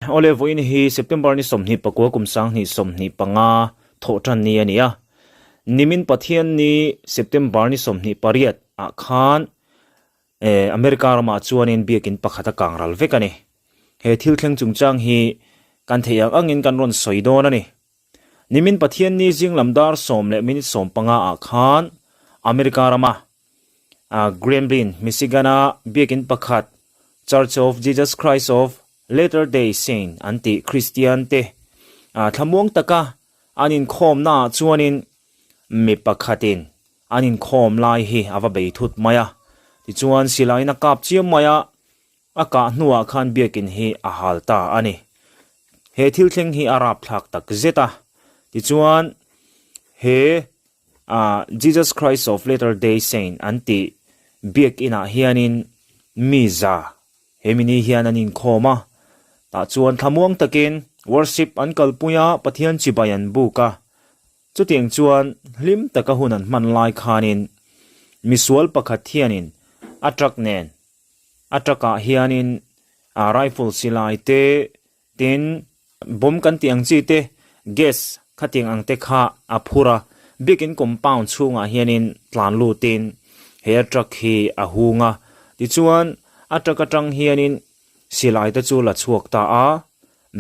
Awle vawiin hi September ni 29 kum 2025 thawhtan ni a ni a. Nimin Pathian ni September ni 28 ah khan America ramah chuanin biakin pakhat a kang ral vek a ni. He thil thleng chungchang hi kan theih ang angin kan rawn sawi dawn a ni. Nimin Pathian ni zing lam dar sawm leh minute 15 ah khan America rama Grambling, Michigan-a biakin pakhat Church of Jesus Christ of Latter-day Saint an tih Kristian te thlamuang taka an inkhawmnaah chuanin mi pakhatin an inkhawm lai hi a va bei thut mai a. Tichuan silaiin a kap chiam mai a, A kah hnuah khan biakin hi a hal ta a ni. He thil thleng hi a rapthlak tak zet a. Tichuan, he Jesus Christ of Latter Day Saint an tih biakinah hianin mi za he mini hian an inkhawm a. Tah chuan thlamuang takin worship an kalpui a, Pathian chibai an buk a. Chutiang chuan hlim taka hun an hman lai khanin misual pakhat hianin a truck nen A truck-ah hianin ah rifle silai te tin bomb kan tih ang chi te gas khatiang ang te kha a phur a, biakin compound chhungah hianin tlan lutin he a truck hi a hung a, tichuan a truck atang hianin silai te chu la chhuak ta a,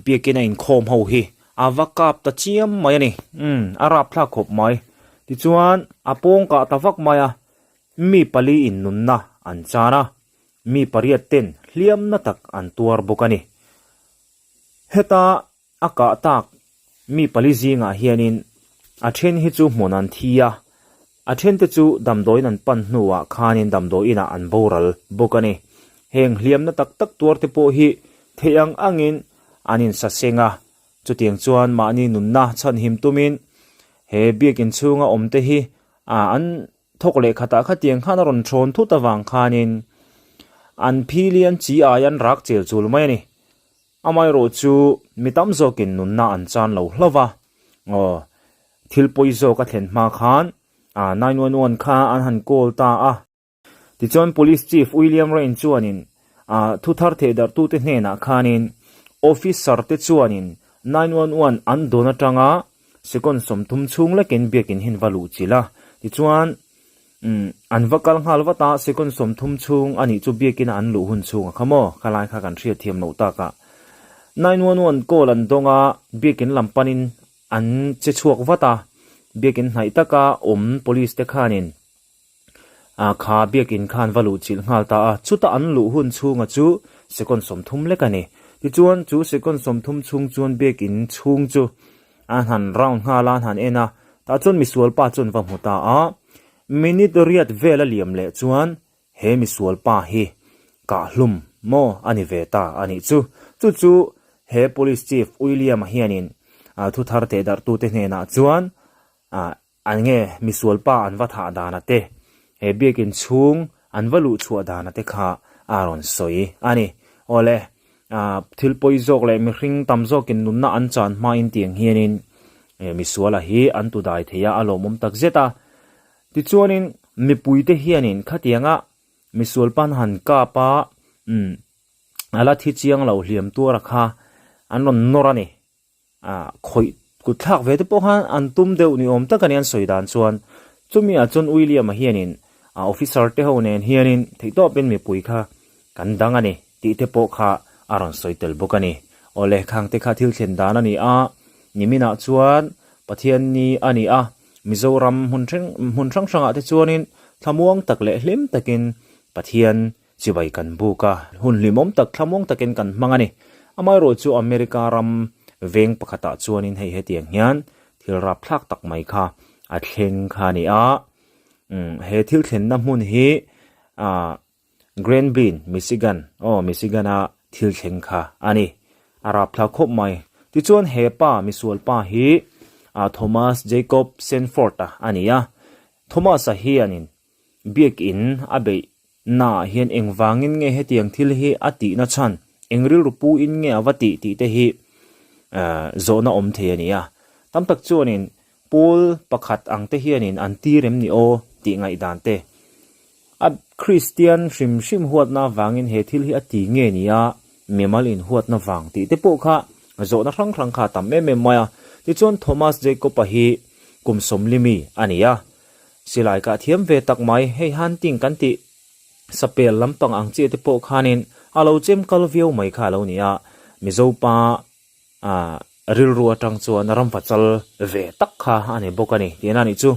biakin a inkhawm ho hi a va kap ta chiam mai a ni, umm a rapthlak khawp mai, tichuan a pawng kah ta vak mai a. Mi pali in nunna an chan a, mi pariat ten hliamna tak an tuar bawk a ni. Heta a kah tak mi pali zingah hianin a then hi chu hmun an thi a, a then te chu damdawiin an pan hnuah khanin damdawiinah an boral bawk a ni. Heng hliamna tak tak tuar te pawh hi theih ang angin an insaseng a, chutiang chuan mahni nunna chhanhim tumin he biakin chhunga awmte hi an Thawk leh khatah khatiang khan a rawn thawn thut avang khanin an phi lian chi ai an rak chel chul mai a ni. Amaherawh chu mi tam zawkin nunna an chan lo hlauh va, aw thil pawi zawk a thlen hma khan 911 kha an han call ta a. Tichuan Police Chief William Rain chuanin thu thar thehdarhtute hnenah khanin officer te chuanin 911 an dawn atanga Second 30 chhung lekin biakin hin va luh chilh a, tichuan umm an va kal nghal vat a, second 30 chhung a nih chu biakin a an luh hun chhung a kha maw, khalai kha kan hriat thiam loh tak a. 911 call an dawng a, biakin lam panin an che chhuak vat a, biakin hnaih taka awm police te khanin A kha biakin khan va luh chilh nghal ta a, chuta an luh hun chhunga chu second 30 lek a ni. Tichuan chu second 30 chhung chuan biakin chhung chu a han round nghal a, an han en a, tah chuan misual pa chuan va hmu ta a. Minute riat vel a liam leh chuan he misual pa hi kah hlum maw a ni ve ta a nih chu. Chu chu he Police Chief William-a hianin thu thar teh darhtute hnenah chuan An nge misual pa an va thah dana te, he biakin chhung an va luh chhuah dana te kha a rawn sawi a ni. Awle, thil pawi zawk leh mihring tam zawkin nunna an chan hmain tiang hianin misuala hi an tu dai thei a, a lawmawm tak zet a. Tichuanin mipuite hianin khatianga misual pan han kap a, a la thi chiang lo hliam tuara kha an rawn nawr a ni. Ah, khawih kut thlak ve te pawh khan an tum deuh ni awm tak a ni an sawi dan chuan. Chumi ah chuan William-a hianin a officer te ho nen hianin theihtawpin mipui kha kan dang a ni tih te pawh kha a rawn sawi tel bawk a ni. Awle, khang te kha thil thlen dan a ni a, niminah chuan Pathian ni a ni a, Mizoram hmun hrang hmun hrang hrangah te chuanin thlamuang tak leh hlim takin Pathian Chibai kan buk a, hun hlimawm tak thlamuang takin kan hmang a ni. Amaherawh chu America ram veng pakhatah chuanin hei hetiang hian thil rapthlak tak mai kha a thleng kha a ni a. Umm he thil thlenna hmun hi ah Grandbin, Michigan, aw Michigan a thil thleng kha a ni. A rapthlak khawp mai. Tichuan he pa misual pa hi ah Thomas Jacob Sanford a a ni a. Thomas-a hianin Biakin a beih naah hian engvangin nge hetiang thil hi a tihna chhan, eng rilru pu in nge a va tih tih te hi zawhna awm thei a ni a. Tam tak chuanin pawl pakhat ang te hianin an tir em ni aw tih ngaihdan te. A Kristian hrim hrim huatna avangin he thil hi a ti nge ni a. mimal inhuatna vang tih te pawh kha zawhna hrang hrang kha a tam em em mai a. Tichuan Thomas Jacob-a hi kum sawmlimi a ni a, silai kah thiam ve tak mai, hei hunting kan tih sapel lampang ang chiah te pawh khanin a lo chem kal viau mai kha a lo ni a, Mizo pa A rilru atang chuan ramva chal ve tak kha a ni bawk a ni tihna a nih chu.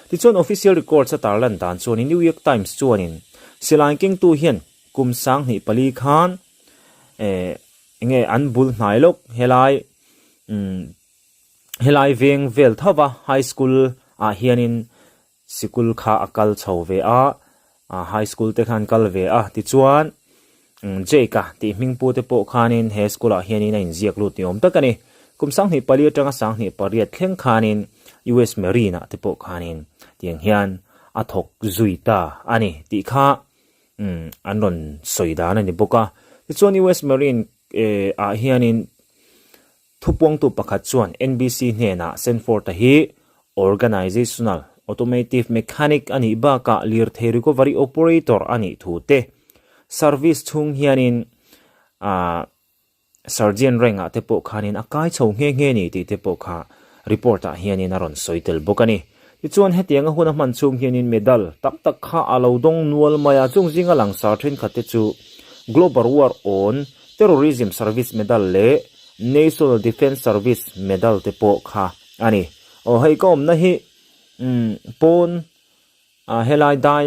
Tichuan official records a tarlan dan chuanin New York Times chuanin silai kengtu hian kum 2004 khan eh enge an bul hnai lawk helai umm helai veng vel tho va high school ah hianin Sikul kha a kal chho ve a, high school te khan kal ve a, tichuan Jake-a tih hmingpu te pawh khanin he school ah hianin a inziak lut ni awm tak a ni. Kum 24 atanga 28 thleng khanin US Marine ah te pawh khanin tiang hian a thawk zui ta a ni tih kha an rawn sawi dan a ni bawk a. Tichuan US Marine ah hianin Thupuangtu pakhat chuan NBC hnenah Sanford-a hi Organizational Automotive Mechanic a nih bakah lirthei recovery operator a nih thu te, service chhung hianin aah Sergeant rank-ah te pawh khanin a kai chho nghe nghe ni tih te pawh kha report-ah hianin a rawn sawi tel bawk a ni. Tichuan hetianga hun a hman chhung hianin medal tam tak kha a lo dawng nual mai a, chung zinga langsar thenkhat te chu Global War on Terrorism Service Medal leh National Defence Service Medal te pawh kha a ni. Aw hei ka awmna hi umm pawn ah helai dai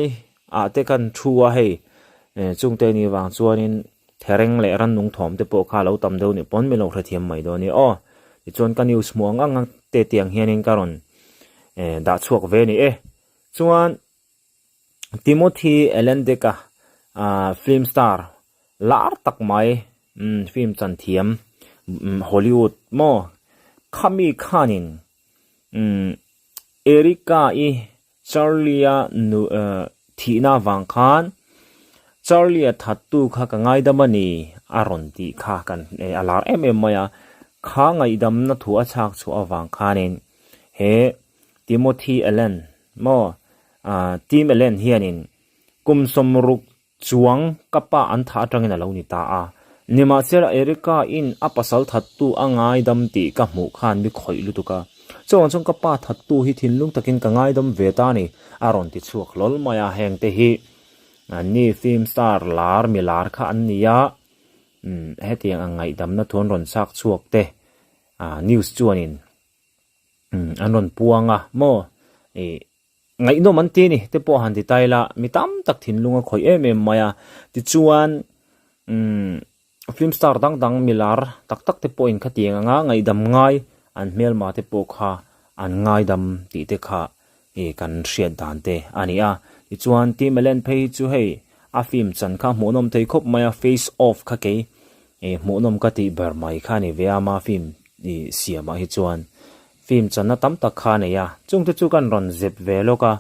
ah te khan thu a hei chungte ni vang chuanin thereng leh rannung thawm te pawh kha a lo tam deuh nih pawn min lo hrethiam mai dawn a ni aw. Tichuan ka news hmuh ang ang ang te tiang hianin ka rawn dah chhuak ve a ni e. Chuan Timothy Allen-Deka film star lar tak mai film chan thiam Hollywood maw khami khanin Erica-i Charlie-a nu thihna avang khan Charlie-a thattu kha ka ngaidam a ni a rawn tih kha kan a lar em em mai a, kha ngaihdamna thu a chhak chhuah avang khanin he Timothy Allen maw Tim Allen hianin kum 60 Chuang ka pa an thah atangin a lo ni ta a. Nimahsela Erica in a pasal thattu a ngaidam tih ka hmuh khan mi khawih lutuk a. Chuvang chuan ka pa thattu hi thinlung takin ka ngaidam ve ta a ni, a rawn ti chhuak hlawl mai a. Heng te hi ni film star lar mi lar kha an ni a, hetiang ang ngaihdamna thu an rawn chak chhuak te news chuanin an rawn puang a maw ih. Ngaihnawm an ti a ni te pawh han ti ta ila, mi tam tak thinlung a khawih em em mai a. Tichuan umm film star dang dang mi lar tak tak te pawhin khatiang anga ngaihdam ngai an hmelma te pawh kha an ngaidam tih te kha ih kan hriat dan te a ni a. Tichuan Tim Allen phei hi chu hei a film chan kha hmuhnawm thei khawp mai a, face off kha kei ih hmuhnawm ka tih ber mai kha a ni ve a, ama film ih siamah hi chuan. Film channa tam tak kha a nei a, chungte chu kan rawn zep ve lawk a.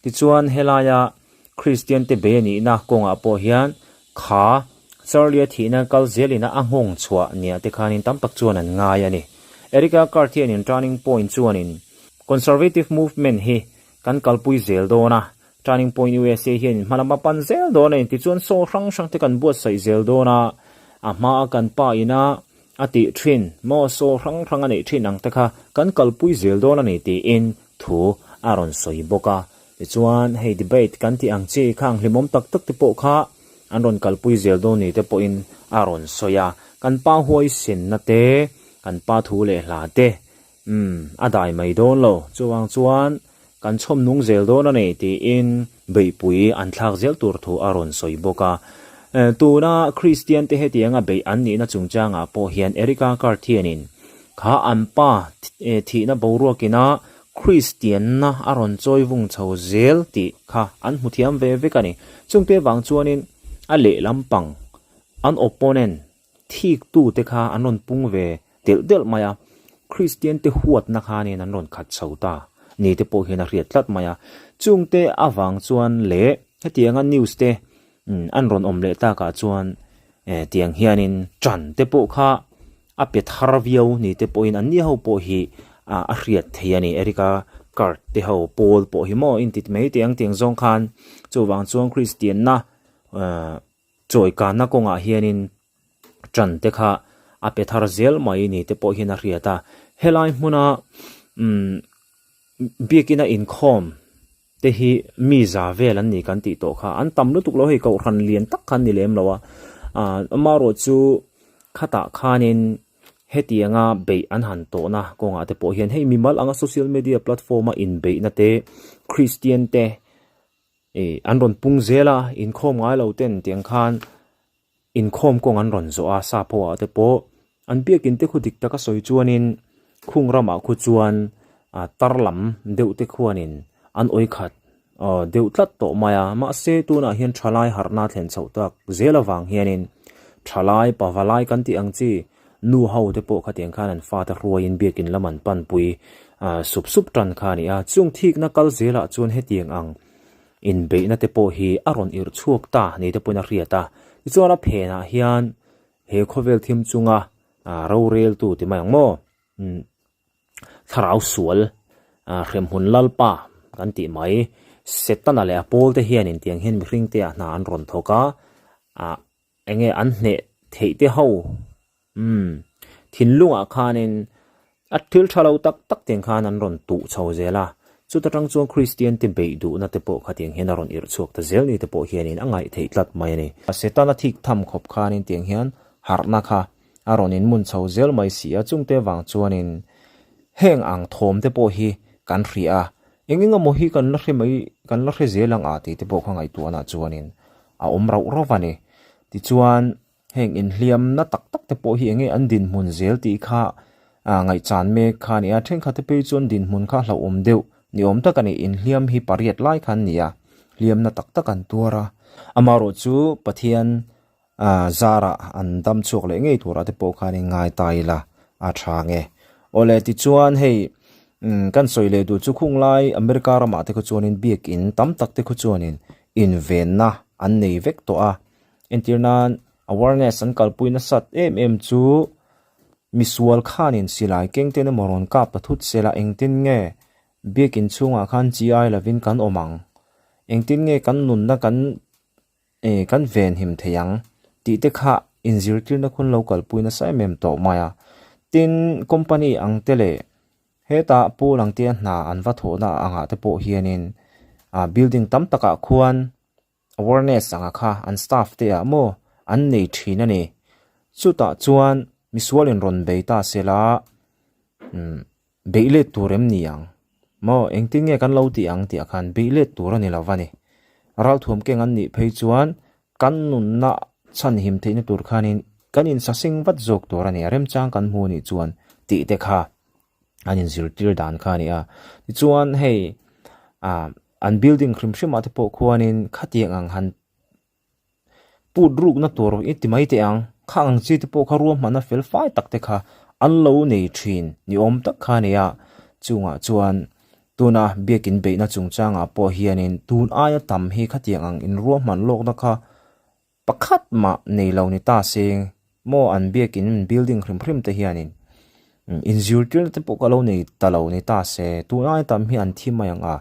Tichuan helaia Kristian te bei a nihna kawngah pawh hian kha Charlie-a thihna kal zelina a nghawng chhuah nia te khanin tam tak chuan an ngai a ni. Erica Card hianin Turning Point chuanin Conservative Movement hi kan kalpui zel dawn a, Turning Point USA hianin hma lam a pan zel dawn a ni. Tichuan saw hrang hrang te kan buatsaih zel dawn a, a hmaa kan pa ina A tih thin, maw saw hrang hrang a neih thin ang te kha kan kalpui zel dawn a ni tiin thu a rawn sawi bawk a. Tichuan, hei debate kan tih ang chi khang hlimawm tak tak te pawh kha an rawn kalpui zel dawn ni te pawhin a rawn sawi a. Kan pa huaisenna te, kan pa thu leh hla te Umm, a dai mai dawn lo. Chuvang chuan kan chhawm nung zel dawn a ni tiin beihpui an thlak zel tur thu a rawn sawi bawk a. Tuna Kristian te hetianga beih an nihna chungchangah pawh hian Erica Card hianin kha an pa thihna boruakina Kristianna a rawn chawi vung chho zel tih kha an hmu thiam ve vek a ni. Chungte vang chuanin a lehlam pang an opponent Thik tu te kha an rawn pung ve delh delh mai a, Kristian te huatna khanin an rawn khat chho ta ni te pawh hian a hriat tlat mai a. Chung te avang chuan leh hetianga news te an rawn awm leh takah chuan tiang hianin ṭan te pawh kha a pe thar viau ni te pawhin an ni ho pawh hi a hriat thei a ni. Erica Card te ho pawl pawh hi maw inti mai teh ang tiang zawng khan chuvang chuan Kristianna Chawi kanna kawngah hianin Ṭan te kha a pe thar zel mai ni te pawh hian a hriat a. Helai hmuna umm biakina inkhawm te hi mi za vel an ni kan tih tawh kha an tam lutuk lo hei kohhran lian tak kha an ni lem lo a. Aaa amaherawh chu khatah khanin hetianga beih an han tawhna kawngah te pawh hian hei mimal anga social media platform a inbeihna te Kristian te ih an rawn pung zel a inkhawm ngai lo ten tiang khan Inkhawm kawng an rawn zawh a, sap ho ah te pawh an biakin te khu dik taka sawi chuanin khung ramah khu chuan tar lam deuh te khuanin an awi khat deuh tlat tawh mai a, mahse tunah hian thalai harhna thlen chhoh tak zel avang hianin thalai pavalai kan tih ang chi nu ho te pawh khatiang khan an fate hruaiin biakin lam an panpui sup sup tan kha a ni a, chung thikna kal zelah chuan hetiang ang Inbeihna te pawh hi a rawn irh chhuak ta ni te pawhin a hriat a. Tichuan a phenah hian he khawvel thim chunga roreltu ti mai ang maw? Thlarau sual hremhmun lalpa kan tih mai Setana leh a pawl te hianin tiang hian mihring te ah hna an rawn thawk a, enge an hneh theih te ho Umm, thinlungah khanin a thil tha lo tak tak tiang khan an rawn tuh chho zel a, chuta tang chuan Kristian te beih duhna te pawh khatiang hian a rawn irh chhuak ta zel ni te pawh hianin a ngaih theih tlat mai a ni. Setana thik tham khawp khanin tiang hian harhna kha a rawn inmun chho zel mai si a, chungte vang chuanin heng ang thawm te pawh hi kan hria a, eng eng emaw hi kan la hre mai, kan la hre zel ang a tih te pawh kha ngaihtuahna chuanin a awm rauh rauh a ni. Tichuan. Heng inhliamna tak tak te pawh hi enge an dinhmun zel tih kha ngaihchan mek kha a ni a, thenkhat te phei chuan dinhmun kha hlauhawm deuh ni awm tak a ni, inhliam hi pariat lai kha an ni a, hliamna tak tak an tuar a. Amaherawh chu Pathian zarah an dam chhuak leh ngei turah te pawh khan in ngai ta ila a tha nge. Awle tichuan hei kan sawi leh duh chu khung lai America ramah te khaw chuanin biakin tam tak te khaw chuanin invenna an nei vek tawh a. Entir nan awareness an kalpui nasat em em chu misual khanin silai keng ten emaw rawn kap ta thut sela engtin nge biakin chhungah khan chi ai lovin kan awm ang engtin nge kan nunna kan eh kan venhim thei ang tih te kha inzirtirna khun lo kalpui nasa em em tawh mai a tin company ang te leh hetah pool ang te a hna an va thawhna angah te pawh hianin ah building tam takah khuan. Awareness anga kha an staff te ah maw an nei thin a ni. Chutah chuan misual in rawn bei ta se la umm beih let tur em ni ang maw engtin nge kan lo tih ang tih ah khan beih let tur a ni lo va ni. Ralthuam keng an nih phei chuan kan nunna chhanhim theihna tur khanin kan insaseng vat zawk tur a ni a remchang kan hmu nih chuan tih te kha. an inzirtir dan kha a ni a tichuan hei ah an building hrim hrim ah te pawh khuanin khatiang ang han put rukna tur i ti mai teh ang khang ang chi te pawh kha ruahmanna fel fai tak te kha an lo nei thin ni awm tak kha a ni a chungah chuan tuna biakin beihna chungchangah pawh hianin tun aia tam hi khatiang ang inruahman lawkna kha Pakhat mah nei lo ni ta se maw an biakin building hrim hrim te hianin inzirtirna te pawh ka lo nei ta lo ni ta se tunlai tam hi an thi mai ang a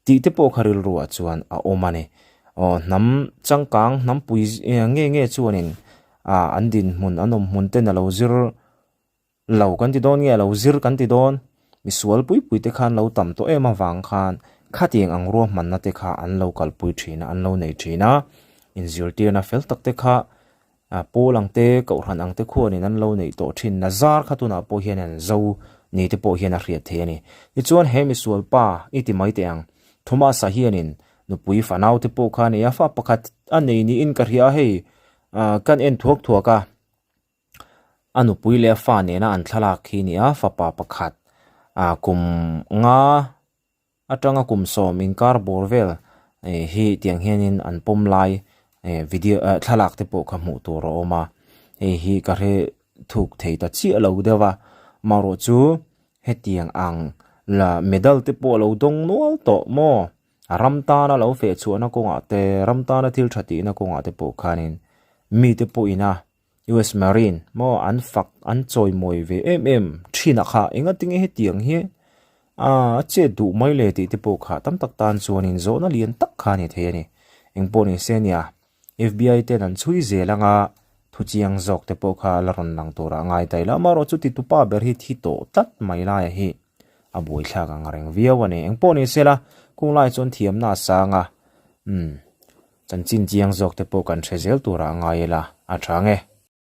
tih te pawh kha rilruah chuan a awm a ni. Aw hnam changkang hnam pui nge nge chuanin ah an dinhmun an awm hmun ten a lo zir Lo kan ti dawn nge lo zir kan ti dawn? Misual pui pui te khan lo tam tawh em avang khan khatiang ang ruahmanna te kha an lo kalpui thin a, an lo nei thin a. Inzirtirna fel tak te kha pawl ang te, kohhran ang te khuanin an lo neih tawh thin na zar kha tunah pawh hian an zo ni te pawh hian a hriat theih a ni. Tichuan he misual pa i ti mai teh ang, Thomas-a hianin nupui fanau te pawh kha a nei a, fa pakhat a nei niin ka hria a hei kan en thuak thuak a. A nupui leh a fa nena an thlalak hi a ni a, fapa pakhat ah kum nga atanga kum sawm inkar bawr vel eh hi tiang hianin an pawm lai eh video eh thlalak te pawh kha hmuh tur a awm a, hei hi ka hre thuk thei ta chiah lo deuh a, marawh chu hetiang ang la medal te pawh a lo dawng nual tawh maw a ram tana lo feh chhuahna kawngah te ram tana thil tha tihna kawngah te pawh khanin mite pawhin a. US Marine maw an fak an chawimawi ve em em thin a kha engatinge hetiang hi a chet duh mai le tih te pawh kha tam tak tan chuanin zawhna lian tak kha a ni thei a ni. Engpawh ni se nia FBI ten an chhui zel anga Thu chiang zawk te pawh kha la rawn lang turah ngai ta ila. Amaherawh chu titupa ber hi thi tawh tlat mai laia hi a buaithlak ang reng viau a ni. Engpawh ni sela, kung lai chuan thiamna a sang a, umm, chanchin chiang zawk te pawh kan hre zel turah ngai ila a tha nge.